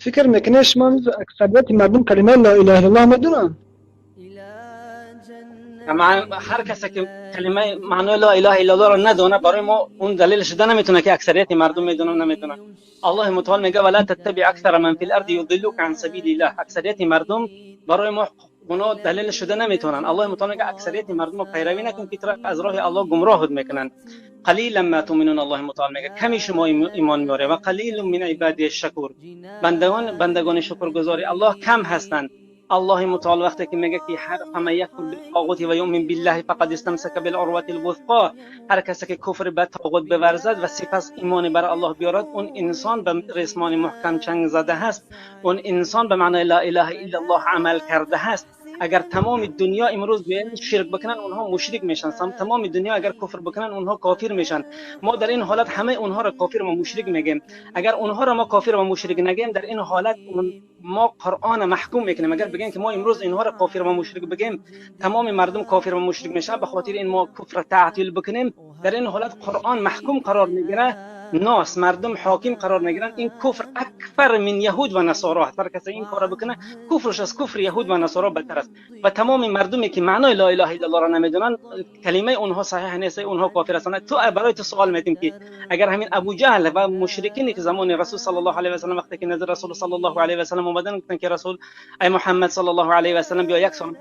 فکر میکنه شما اکثریت مردم کلمه لا اله الا الله میدونن؟ هر کسی که کلمه معنای لا اله الا الله را ندونه، برای ما اون دلیل شده نمیتونه که اکثریت مردم میدونن نمیدونن. الله متعال میگه ولا تتبع اکثر من فی الارض یضلوک عن سبیل الله. اکثریت مردم برای ما اونا دلیل شده نمیتونن. الله متعال میگه اکثریت مردم رو پیروی نکن که از راه الله گمراه میکنن. قلیلا ما تؤمنون، الله متعال میگه کمی شما ایمان میاره و قلیل من عبادی الشکور، بندگان شکرگزاری الله کم هستند. الله متعال وقتی که میگه که هر فمن یکفر بالطاغوت و یؤمن بالله فقد استمسک بالعروة الوثقا، هر کسی که کفر به طاغوت بورزد و سپس ایمان بر الله بیارد، اون انسان به ریسمان محکم چنگ زده است، اون انسان به معنای لا اله الا الله عمل کرده است. اگر تمام دنیا امروز به شرک بکنن اونها مشرک میشن، تمام دنیا اگر کفر بکنن اونها کافر میشن. ما در این حالت همه اونها را کافر و مشرک میگیم. اگر اونها را ما کافر و مشرک نگیم، در این حالت ما قرآن محکوم میکنیم. اگر بگیم که ما امروز اینها را کافر و مشرک بگیم، تمام مردم کافر و مشرک میشن، به خاطر این ما کفر تعطیل بکنیم، در این حالت قرآن محکوم قرار میگیره، ناس مردم حاکم قرار میگیرن. این کفر اکثر من یهود و نصارا، هر کسی این کارا بکنه کفرش از کفر یهود و نصارا بدتر است. و تمام مردمی که معنای لا اله الا الله را نمیدونن، کلمه اونها صحیح نیست، اونها کافر هستند. تو برای تو سوال میدیم که اگر همین ابو جهل و مشرکین که زمان رسول صلی الله علیه و سلم وقتی که نظر رسول صلی الله علیه و سلم اومدن گفتن که رسول ای محمد صلی الله علیه و سلم بیا یک سال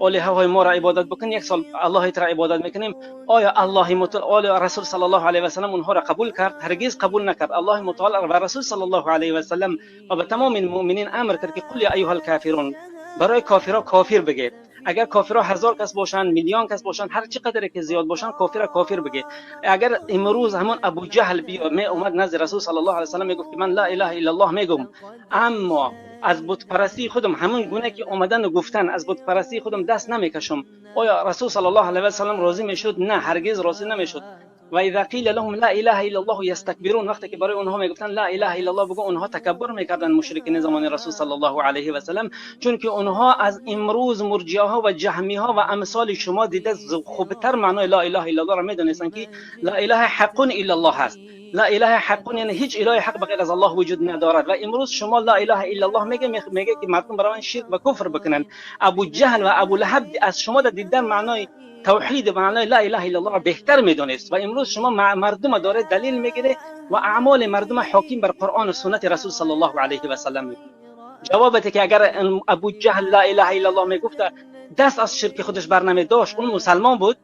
الهه های ما را عبادت بکن، یک سال الله را عبادت میکنیم، آیا الله متعال رسول صلی الله علیه و سلم اونها را قبول کرد؟ هرگز قبول نکرد. الله متعال و رسول صلی الله علیه و سلم و به تمام مؤمنین امر کرد که قل یا ایها الکافرون، برای کافرها کافر بگید. اگر کافرها هزار کس باشن، میلیون کس باشن، هر چی قدر که زیاد باشن، کافر کافر بگه. اگر امروز همون ابو جهل بیا می اومد نزد رسول صلی الله علیه و سلم میگفت که من لا اله الا الله میگم، اما از بت پرستی خودم همون گونه که اومدن و گفتن از بت پرستی خودم دست نمیکشم، آیا رسول صلی الله علیه و سلم راضی میشد؟ نه، هرگز راضی نمیشد. و اذا قیل لهم لا اله الا الله یستکبرون، وقتی که برای اونها میگفتن لا اله الا الله بگو، اونها تکبر میکردن مشرکین زمان رسول صلی الله علیه و سلم، چون که اونها از امروز مرجئه ها و جهمی ها و امثال شما دیده خوبتر معنای لا اله الا الله را میدونستن که لا اله حق الا الله هست. لا اله حق یعنی هیچ اله حق بغیر از الله وجود ندارد. و امروز شما لا اله الا الله میگه که مردم برای شرک و کفر بکنن. ابو جهل و ابو لهب از شما دیدن معنای توحید و معنای لا اله الا الله بهتر میدونست و امروز شما مردم داره دلیل میگیره و اعمال مردم حاکم بر قرآن و سنت رسول صلی الله علیه و سلم. جوابت که اگر ابو جهل لا اله الا الله میگفت دست از شرک خودش بر نمی داشت، اون مسلمان بود؟